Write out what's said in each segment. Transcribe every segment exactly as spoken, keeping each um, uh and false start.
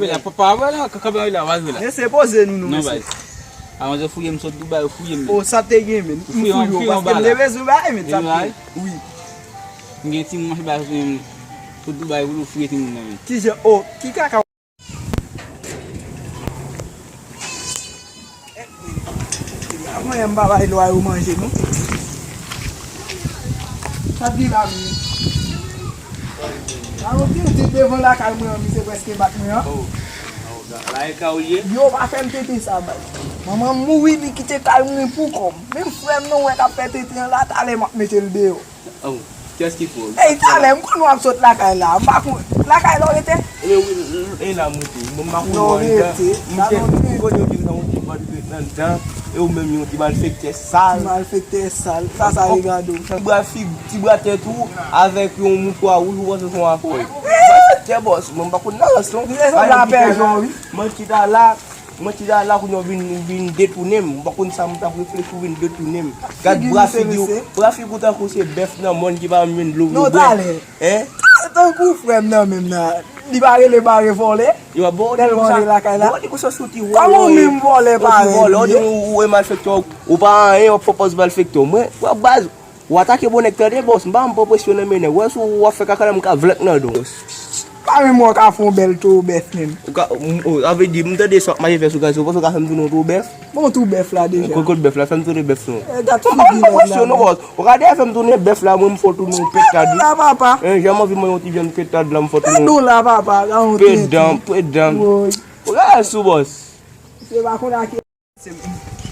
La, pa, pa wè la, kanpe la, pa jwe la. Men se poze nou, nou, non, mesye. Baz. Avan yo fouye m sot Dubai, yo fouye m. O, sa te gen, men. M fouye, m fouye w, paske m te bezwen bagay, men, sa te gen. Wi. M gen timoun, m ap fè bagay, sot Dubai, pou yo fouye timoun nan, men. Ki jan, o, ki kaka. Mwen, m pa bay lwa yo manje, non. Sa di la, men. Alon, ti, ti devan lakay mwen an, misye prèske bat mwen an. Oh. Oh, la e ka ou ye? Yo pa fè m tete sa, bay. Manman m mouri, li kite kay mwen pou kò m. Menm frè m nan, wè k ap fè tete an la, talè m ap mete l deyò. Oh, kiyès ki fò? Ey, talè, m konn w ap sot lakay la. M pa konn, lakay la w rete? Ebyen, wi, e la m rete. Mwen, m pa konn w anndan. M te, m konn yon ti bòdibèt anndan. E ou menm, yon ti malfektè sal. Ti malfektè sal. Sa, sa regade w. Ti bra fig, ti bra tèt ou, avèk yon moutwa wouj, ou panse se yon afè. Malfektè, bòs. Mwen, m pa konn nan rans, non. Li sanble a pè jan, wi. Mwen chita la. Mwen chita la kounye a w vin, vin detounen m. M pa konn sa m t ap reflechi, w vin detounen m. Gad bra figi w. Bra figi w tankou se bèf nan mòn ki pa janm jwenn dlo bwè. Non, talè. Hein? Tankou frè m nan menm nan. Li pa rele bare vòlè. Yo, bon, tèlman li lakay la. Bon, li konsa sou ti vòlè. Kòman w menm vòlè parèy li ye? Ou e malfektè, ou pa anyen, w ap fè pòz malfektè. Mwen, w ap baz. Ou atake bon nèg tande, bòs, m pa janm pran presyon nan men nèg. Wè si w ap fè kaka la, m ka vlèk nan do w. Pa menm wè w ka fè yon bèl towo bèf menm. Ou ka, m, ou, sa vle di, m tande sa w ap mache fè sou gaz, ou panse w ka fè m tounen yon towo bèf? Bon, towo bèf la deja. Kot, kot bèf la, fè m tounen bèf non. E, dat figi nèg la. M pa pran presyon non, bòs. Ou ka dèyè fè m tounen bèf la, mwen m fè w tounen yon pentad wi. Dou la, papa. E, jan m anvi manje yon ti vyann pentad la, m fè w tounen yon pentad. Dou la, papa. Pè dan, pè dan. Woy. Ou ka al sou bòs. Se pa konn a ki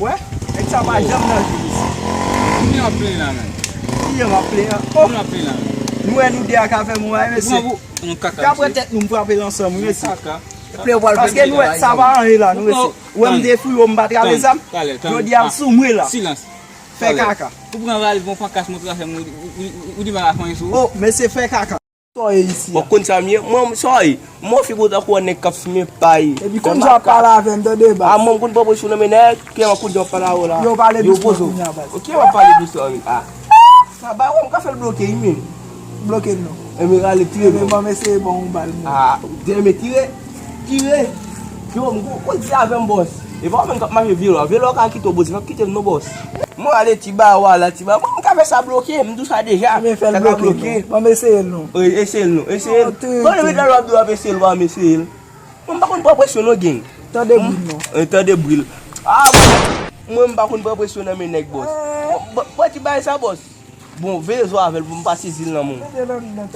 Wè, nèg sa pa janm nan jou, mesye. Kounya w ap plenyen la, menm. Kounya w ap plenyen an. Oh! Kounya w ap plenyen la, menm. Nou wè nou de a ka fè m wè, mesye. Ou pran pou yon kaka, mesye. Apre tèt nou, m frape l ansanm, wi, mesye. Yon kaka. Paske nou wè, sa pa anyen la, nou, mesye. Ou wè m te fou yo, m pa trape zam. Jodi a, m sou mwen la. Silans. Fè kaka. Ou pran valiz, bon, pran kas, montre afè m, ou, ou, ou, ou di m pa ka fè anyen sou ou. Oh, mesye, fè kaka. Sa w ye isi a? Ou konn sa m ye? Mwen, sa w ye? Mwen figi w tankou yon nèg k ap fimen pay. Epi konn jan w ap pale avè m, tande, baz. A, mwen, m konn pran presyon nan men nèg, ki jan kout jan w ap pale avè w la? Yo, pale dousman kounya, baz. Ok, w ap pale dousman, wi. A. Sa bay wè, m ka fè l bloke, wi, men. Bloke l non. Enben, rale, tire, bon. Enben, ban m eseye ban w yon bal, mwen. A, ou te renmen tire? Tire. Yo, m gon koze avè m, bòs. E pa w menm k ap mache velo a. Velo a ka kite w, bòs. L ap kite m non, bòs. Mwen ale ti ba, w ala ti ba. Mwen, m ka fè sa bloke. M di w sa deja. Sa ka bloke. Ban m eseye l non. Wi, eseye l non. Eseye l. Bon, lè w ap di w ap eseye l, w ap eseye l. Mwen, m pa konn pran presyon non, gang. Tande bri l non. E, tande bri l. A, mwen, mwen, m pa konn pran presyon nan men nèg, bòs. Bon, bon, bon, ti bagay sa, bòs. Bon, veye zo avè l pou m pa sezi l nan men w.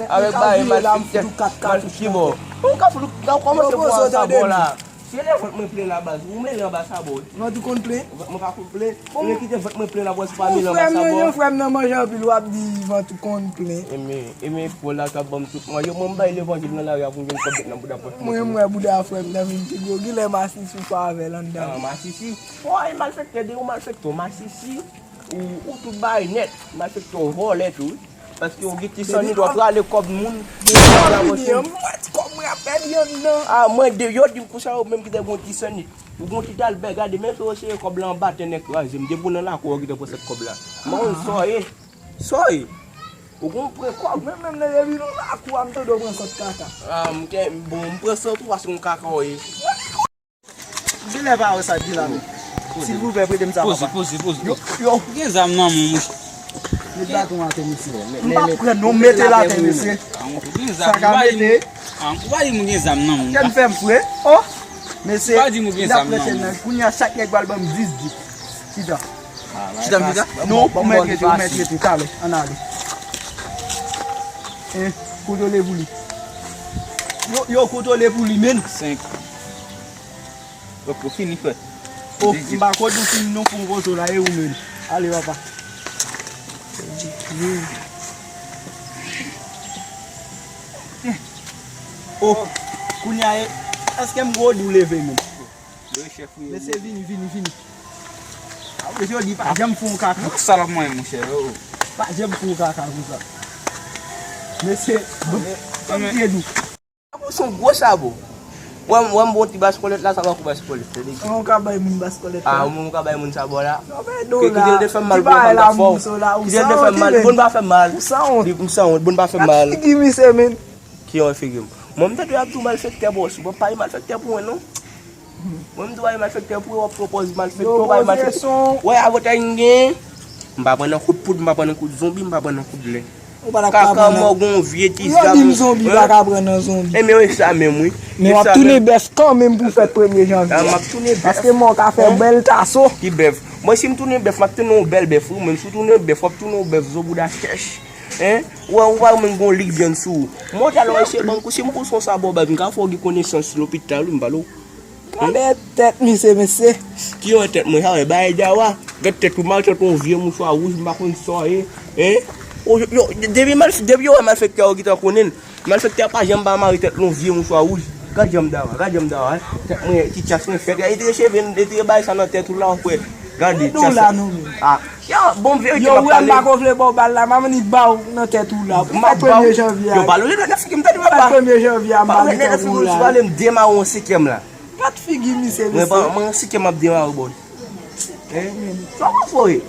Avèk bagay malfektè, malfektè bò. Ou ka fout ou ka kòmanse pran sa bò la. Se lè vant mwen plen la baz. Ou mele anba sa bò. Vant ou konn plen? Vant mwen pa konn plen. Mwen kite vant mwen plen la bò, se pa mele anba sa bò. Yon frè m nan manje anpil, w ap di vant ou konn plen. Enben, enben, fò la k ap ban m tout manje. Mwen, m bay levanjil nan lari a pou m jwenn kòb bèt nan bouda pòch mwen. Mwen, m wè bouda frè m nan vin pi gwo. Genlè masisi w pa avè l anndan. A, masisi. Fò e malfektè de ou malfektè, masisi. Ou, ou tout bagay nèt. Malfektè w vòlè tou, wi. Paske w gen ti sannit, w ap rale kòb moun. Depi w vini an, m wè ti kòb mwen ap pèdi anndan. A, mwen de, yo di m konsa, ou menm ki te gon ti sannit. Ou gon ti talbè, gade, menm si w sere kòb la anba tè nèg kraze m. Depi w nan lakou, w gentan pran sèt kòb la. Mwen, sa w ye? Sa w ye? Ou gon pran kòb? Mwen menm nan depi nan lakou a, m tande w pran sòt kaka. A, m te, bon, m pran sòt ou paske yon kaka w ye. Genlè pa wè sa k di la menm. Silvouplè, prete m sa, papa. Poze, poze, poze. Yo, yo. Ou gen zam nan men w, monchè. Met baton atè, mesye. M pa pran non, mete l atè, mesye. Sa ka mete. Ou pa di m ou gen zam nan men w. Tèt m fè m fre. Oh, mesye. Ou pa di m ou gen zam nan men w. Kounye a, chak nèg pral ban m dis dis. Chita. Chita, chita. Non, ou mèt rete, ou mèt rete. Talè, ann ale. Hein, kontwole pou li. Yo, yo, kontwole pou li, menn. Senk. Ok, ou fini, frè. Oh, m pa konn ou fini non, pou m konte w la, e ou menm. Ale, papa. Oh, kounye a, e, èske m gwo di w leve menm? Mesye, vini, vini, vini. Mesye, yo di pa janm fè yon kaka. Sa l ap manyen, monchè, yo. Pa janm fè yon kaka konsa. Mesye, ban m pye dou. Ou se yon gwo sabo. Wè m, wè m bon ti baskòlèt la, sa pa kou baskòlèt, tande. Ou ka bay moun baskòlèt la. A, ou ka bay moun sabo la. Kite l te fè m mal pou yon fanm ta fò. Kite l te fè m mal, bon pa fè m mal. Ou sanwont. M sanwont, bon pa fè m mal. Gad figi misye, menn. Ki yon figi m? Mwen, m tande y ap di w malfektè, bòs. Ou pa pale malfektè pou mwen, non. Mwen, m di w pale malfektè pou w, w ap pran pòz malfektè, w pale malfektè. Wè, avantay m gen, m pa pran nan kout poud, m pa pran nan kout zonbi, m pa pran nan kout lè. Ou pa t ap ka pran nan. Kaka mò gon vye ti zam. Yo di m zonbi pa ka pran nan zonbi. E men wi, sa menm, wi. Men w ap tounen bèf kanmenm pou fèt premye janvye a. M ap tounen bèf. Paske mò ka fè bèl taso. Ki bèf? Mwen, si m tounen bèf, m ap tounen yon bèl bèf, wi. Mwen, si w tounen bèf, w ap tounen yon bèf zo bouda chèch. Hein? Ou wè, ou pa menm gon lig vyann sou ou. Mwen, talè w eseye ban m kou, si m pouse yon sa bò baz, m ka fè w gen konesans lopital, wi, m pale w. Gade tèt misye, mesye. Ki yon tèt mwen, sa wè, bagay dawa. Gade tèt ou, mal tèt yon vye mouswa wouj, m pa konn sa w ye. Hein? O, yo, yo, depi mal, depi yo wè malfektè yo gentan konnen l. Malfektè pa janm pa mare tèt l yon vye mouswa wouj. Gad jan m dawa, gad jan m dawa, hein. Tèt mwen, ti tchas mwen fèt. Retire cheve, retire bagay sa nan tèt ou la, frè. Gade, tchas la. Ah, yo, bon, verite m ap pale. Yo, wè m pa gonfle ba w bal la, m ap annik ba w nan tèt ou la. Pou fèt premye janvye a. Yo, pale nan figi m, tande papa. Fèt premye janvye a, m pa gentan pou w la. Pale m demare yon senkyèm la. Gad figi misye, mesye. Mwen pa, mwen yon senkyèm m ap demare, bòs. Hein? Sa w panse, wi?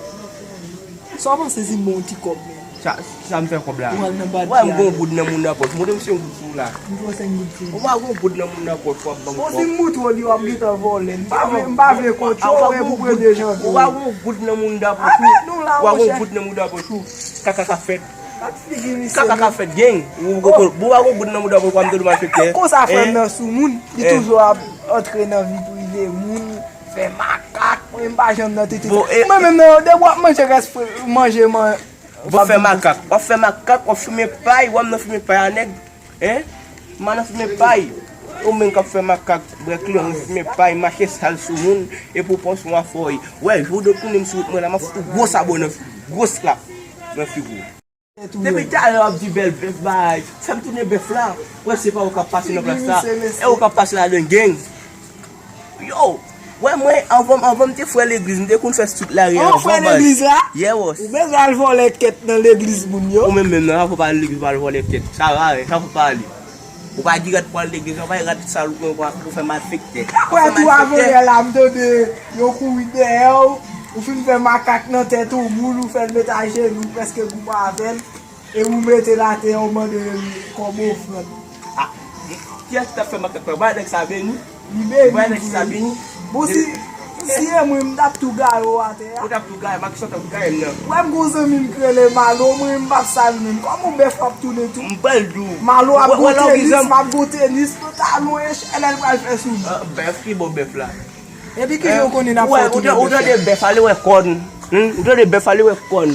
Sa w panse si m ba w yon ti kòb, men? Sa, sa m fè kòb la? Ou al nan bad. Wè, m gon goud nan moun nan pòch. Montre m si yon goud sou ou la. M fè senk goud sou ou. Ou pa gon goud nan moun nan pòch, w ap ban m kòb. Bon, si m moutre w li, w ap gentan vòlè. M pa vle, m pa vle kont yo, wè, pou premye janvye. Ou pa gon goud nan moun nan pòch ou. Ou pa gon goud nan moun nan pòch ou. Kaka ka fèt. Kaka ka fèt, gang. Ou, ou, ou, ou pa gon goud nan moun nan pòch ou, w ap mete l malfektè. Konsa frè m nan sou moun, li toujou ap antre nan vi prive moun. Fè makak, mwen m pa janm nan tete. Bon, e mwen menm nan, depi w ap manje rès fre-, manje, man. W ap fè makak, w ap fè makak, w ap fimen pay, w ap nan fimen pay a nèg, hein? M a nan fimen pay. Ou menm k ap fè makak, bwè kleren, fimen pay, mache sal sou moun, epi w panse w afòy. Wè, jou w tounen m sou wout mwen la, m ap fout ou gwo sabò nan figi w, gwo slap nan figi w. Depi talè w ap di bèl bèf bay, fè m tounen bèf la. Wè, se pa ou k ap pase nan plas la. E ou k ap pase ladan gang. Yo, wè mwen, anvan, anvan m te frè legliz, m te konn fè tout lari an. Ou frè legliz la? Yeah, bòs. Ou bezwen al vòlè kèt nan legliz moun yo? Ou menm menm nan, sa fò pa al legliz, pa al vòlè kèt. Sa rare, sa fò pa ale. Ou pa di rad pral legliz, ou pa rad sal ou pran pou fè malfektè. Ou fè tou malfektè. Avanyè la, m tande yo kouri dèyè w, ou fin fè makak nan tèt yon moun, ou fè l met ajenou, prèske goumen avè l, e ou mete l atè, ou mande l kòm ofrann. Ah, kiyès ki t ap fè makak la? Ou pa wè nèg sa beni? Li beni. Ou pa wè nèg sa beni? Bon, si, si e mwen, m t ap tou gaye w atè a. Ou t ap tou gaye, makak sa t ap gaye m nan. Wè m gon zanmi m ki rele Malo, mwen m p ap sal menm. Kòman bèf ap tounen tou? M pral di w. Malo ap gon tenis, m ap gon tenis, pantalon e chèlè l pral fè sou li. Ah, bèf, ki bò bèf la? Epi kijan w konnen n ap fè w tounen bèf la? Ou tande bèf ale wè kòn. Hmm? Ou tande bèf ale wè kòn.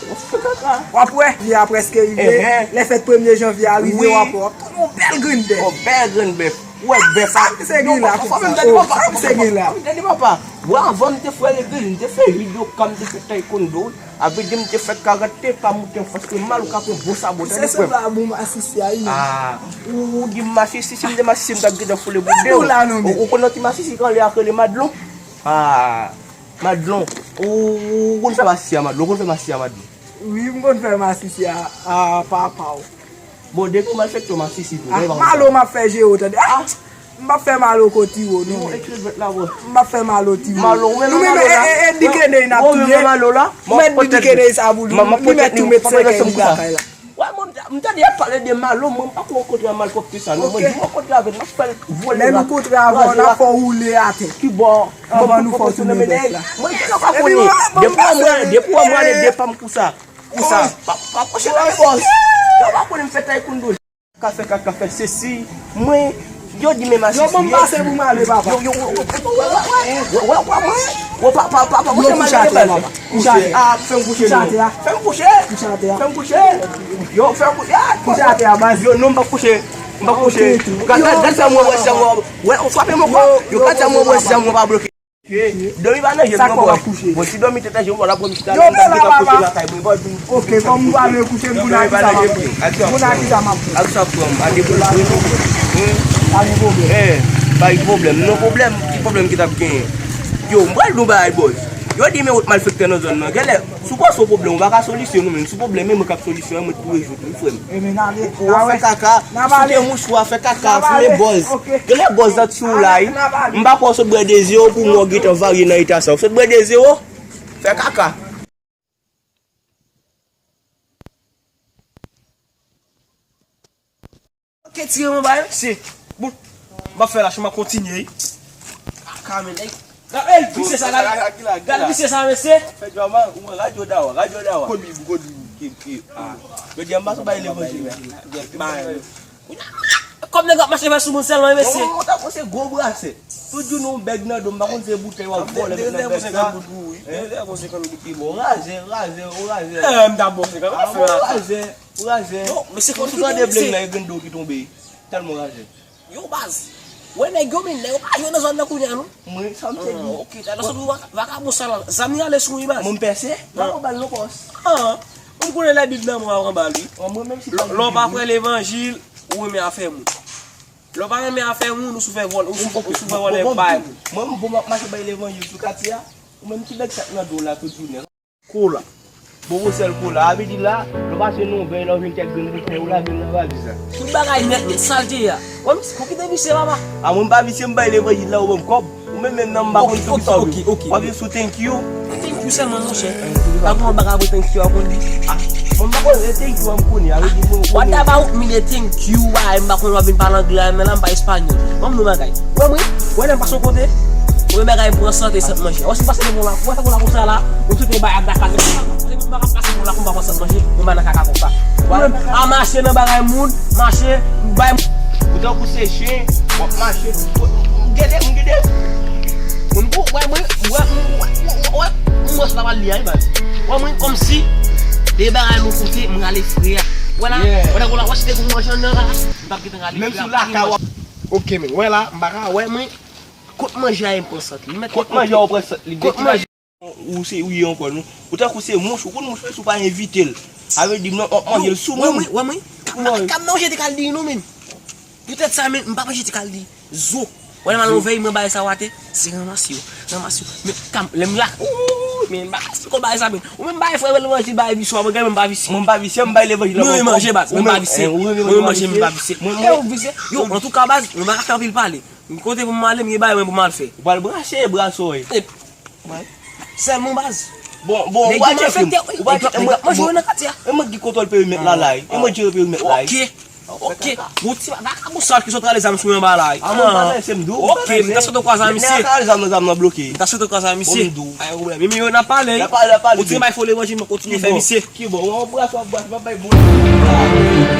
W ap wè, janvye a prèske rive. Lè fèt premye janvye a rive, w ap wè, w ap tounen yon bèl grenn bèf. Yon bèl grenn bèf. Ou wè bèf a. Sa misye gen la konsa? Fò m tande papa. Sa misye gen la? Fò m tande papa. Wè, anvan m te frè legliz, m te fè judoka, m te fè taekwondo. Apre de m te fè karate, pa moute anfas ke mal ou ka pran bon sabò, tande frè m. Se sanble a bon masisi a, wi. Ah, ou, ou di masisi, si m te masisi, m t ap gentan foule pou de w. Ou, ou konn yon ti masisi k anlè a k rele Madlon? Ah, Madlon, ou, ou konn fè masisi a Madlon, ou konn fè masisi a Madlon? Wi, m konn fè masisi a, a papa w. Bon, depi w malfektè w masisi tou. Ah, Malo m ap fè jere w tande. Ah! M p ap fè Malo ko Tiwo, non. Yo, ekri vèt la, bro. M p ap fè Malo Tiwo. Malo, ou menm Malo la. Nou menm, e, e, e, Dikeney n ap touye. Ou menm Malo la. M ap mèt di Dikeney sa pou li. Li mèt tou met senkèy li lakay la. Wè, mwen, m tande y ap pale de Malo, mwen, m pa ko rankontre a malpwòpte sa, non. Mwen, di m rankontre avè l, m ap fè l vole. Lè nou kontre avè w, n ap fè w woule atè. Ki bò? Anvan nou fè w tounen bèf la. Mwen, depi w ap wè, depi w ap wè, depi w ap wè, depi w ap wè, pa, pa pwoche la, bòs. Yo pa konnen m fè taekwondo. Ka fè kaka fè sesi. Mwen, yo di men masisi. Yo ban m pase pou m ale, papa. Yo, yo, yo, yo, yo, yo, yo, pa, pa, pa, pa, kouche m ale, papa. Kouche atè a. Ah, fè m kouche, non. Fè m kouche. Kouche atè a. Fè m kouche. Yo, fè m kouche. Ah, kouche atè a, baz. Yo, non, m pa kouche. M pa kouche. Gad, gad, gad sa mwen wè, sa mwen wè. Ou frape m ankò. Yo, gad sa mwen wè, sa mwen pa bloke. Dòmi pa nan je m non, bòy. Bon, si dòmi te nan je m, w ap pran m chita la, m t ap gentan kote lakay mwen, bòy. Ok, kòm ou pa vle kouche, m konn a kisa m ap pran. M konn a kisa m ap pran. Ak sa pran m, a de boul vre non. Pa gen pwoblèm. Eh, pa gen pwoblèm. Non pwoblèm, ki pwoblèm ki t ap genyen? Yo, m pral di w bagay, bòy. Yo di men wout malfektè nan zòn nan. Genlè, si w panse yon pwoblèm, ou pa ka solisyon non, men si pwoblèm, e mwen k ap solisyon, e mwen pou rezoud li, frè m. Ebyen, n ale. Ou fè kaka, soute mouchwa, fè kaka, fimen bòz. Genlè bòz nan ti ou la, wi. M pa kwè w sot bwè de zewo pou mwen w gentan varye nan eta sa. W sot bwè de zewo? Fè kaka. Ke tire mwen bay, mesye. Bon, m ap fè la, m ap kontinye. Kaka, men, nèg. Gad, ey, visye sa, gad. Gad visye sa, mesye. Fè djòman, ou mwen radyo dawa, radyo dawa. Kòb li, kòb li. Ki, ki, ah. Jodi a, m pa sou bay levanjil. Kòm nèg ap mache fè sou moun sèlman, mesye. Non, non, ta panse gwo brasè. Tout jou nou bèg nan do m, pa konn se boutèy w ap vòlè met nan bèg sa. Ou razè, razè, ou razè. Eh, m ta bon senkant, ah, ou razè, ou razè. Non, men se konn ki te bleng la, e grenn do ki tonbe. Tèlman razè. Yo, baz. Wè nèg yo, men nèg yo pa jwe nan zòn nan kounye a, non. Mwen, sa m te di. Ah, ok, talè sot vaka-, vakabon sa la. Zam li ale sou wi, baz. Mwen m pèse, m pa pran bal non pòs. Ah, mwen m konnen lè Bib nan mwen ap anba li. Lè w pa kwè levanjil, ou renmen afè moun. Lè w pa renmen afè moun, ou sou fè vòl, ou sou, ou sou fè vòlè bay moun. Mwen, m bon, m ap mache bay levanjil sou katye a. Ou menm ki bèg sa k nan do w la tout jounen. Kola. Bobo sèl kola. A vle di la, lè w pase nan yon vèy, lè w jwenn kèk grenn bouteyi, ou lage l nan valiz la. Tout bagay nèt, nèt, sa l te ye a. Wè, misye, ou kite visye, papa. A, mwen m pa visye, m bay levanjil la, ou ban m kòb. Ou menm menm nan, m pa konn sou kisa w viv. W ap viv sou thank you. Thank you sèlman, monchè. Pa gen yon bagay apre thank you a, ou konn di. A, mwen m pa konn, e thank you a m konnen, a vle di mwen konnen. What about me, the thank you a, m pa konn w ap vin pale anglè a, men la m pa espanyòl. Ban m yon bagay. Wè mwen, wè lè m pase yon kote, mwen bagay pran sante, sant manje. Wè si m pase devan la, wè tankou la konsa la, mwen sot yon bagay ap dakase. Mwen pa ka pase pou la pou m pa pran sant manje, mwen pa nan kaka konsa. Mwen menm, a mache nan bagay moun, mache, bay. Ou tankou se chen, w ap mache, ou gede, ou gede. Moun pou, wè mwen, wè, wè, wè, wè, mwen sot ap al li a, wi, baz. Wè mwen, kòmsi, de bagay nou koute, mwen ale fre a. Wè la, wè la, wè la, wè si te gon manje anndan la, m t ap gentan rale fre a. Menm sou lakay, w ap, ok, men, wè la, m pa ka, wè mwen, kot manje a ye m pran sant li, mèt. Kot manje a w pran sant li, kot manje. Ou se, ou ye ankò, non. Ou tankou se mouch, ou konn mouch, menm si w pa envite l. A vle di, non, w ap manje l sou moun. Wè mwen, wè mwen. Kam nan, kam nan, ou jete kal di non, men. Poutèt sa, men, m pa manje ti kal di. Zo. Wè, lè m al nan vèy, mwen bay sa w atè. Se ranmase yo. Ranmase yo. Men, kam, lè m la. Ooh, men, m pa si kon bay sa, men. Ou menm bay frè, levanjil, bay visye, mwen, mwen pa visye. Mwen pa visye, m bay levanjil. Mwen manje, baz, mwen pa visye. Mwen manje, mwen pa visye. Mwen, mwen, ou visye. Yo, antouka, baz, mwen pa ka fè anpil pale. Kote pou m ale, m gen bagay mwen pou m al fè. Ou pral branche, branche, wi. Sèlman baz. Bon, bon, ou pa tcheke m. Ou pa tcheke m. Mwen, mwen, mwen ki kontwòl perimèt la, la. E mwen jere perimèt la. Ok. Ok. Bon, ti vakabon sa ki sot rale zam sou mwen anba la. A, mwen pa lèse m di w. Ok, m ta sot kwaze a misye. Nèg rale zam nan, zam nan bloke. M ta sot kwaze a misye. Bon, m di w. Pa gen pwoblèm. Men yo n ap pale. N ap pale, n ap pale. Kontinye bay fo levanjil, mwen kontinye fè misye. Ki bon, w ap brase, w ap brase, w ap bay bon.